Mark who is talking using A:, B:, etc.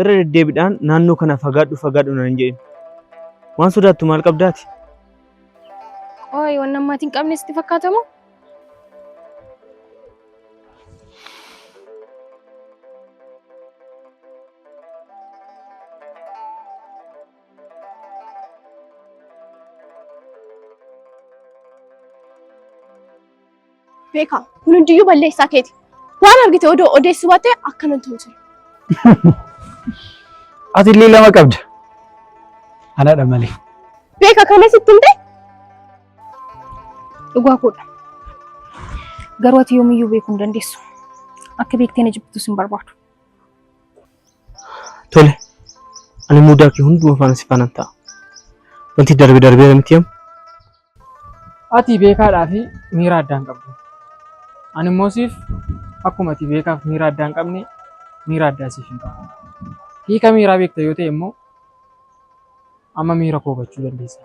A: Irra deddeebiidhaan naannoo kana fagaadhu fagaadhu naan hin jedhin. Waan sodaattu maal qabdaati?
B: Qoy waan ammaatiin qabne sitti fakkaata moo?
C: Beekaa kun hundiyyuu balleessaa keeti. Waan argite odoo odeessuu baatte akkanan ta'u ture.
D: Ati illee lama qabda. Anadha malee.
C: Beeka kana sitti himte?
B: Dhugaa koodha. Garuu ati yoomiyyuu beekuu hin dandeessu. Akka beektee na jibbitus hin barbaadu.
A: Tole. Ani mudaa kee hunduma faana si faanan ta'a. Wanti darbe darbeera miti amma.
E: Ati beekaadhaa fi miira addaa hin qabdu. Ani immoo siif akkuma ati beekaaf miira addaa hin qabne miira addaa siif hin qabu. Hiika miiraa beekta yoo ta'e immoo amma miira koo hubachuu dandeessa.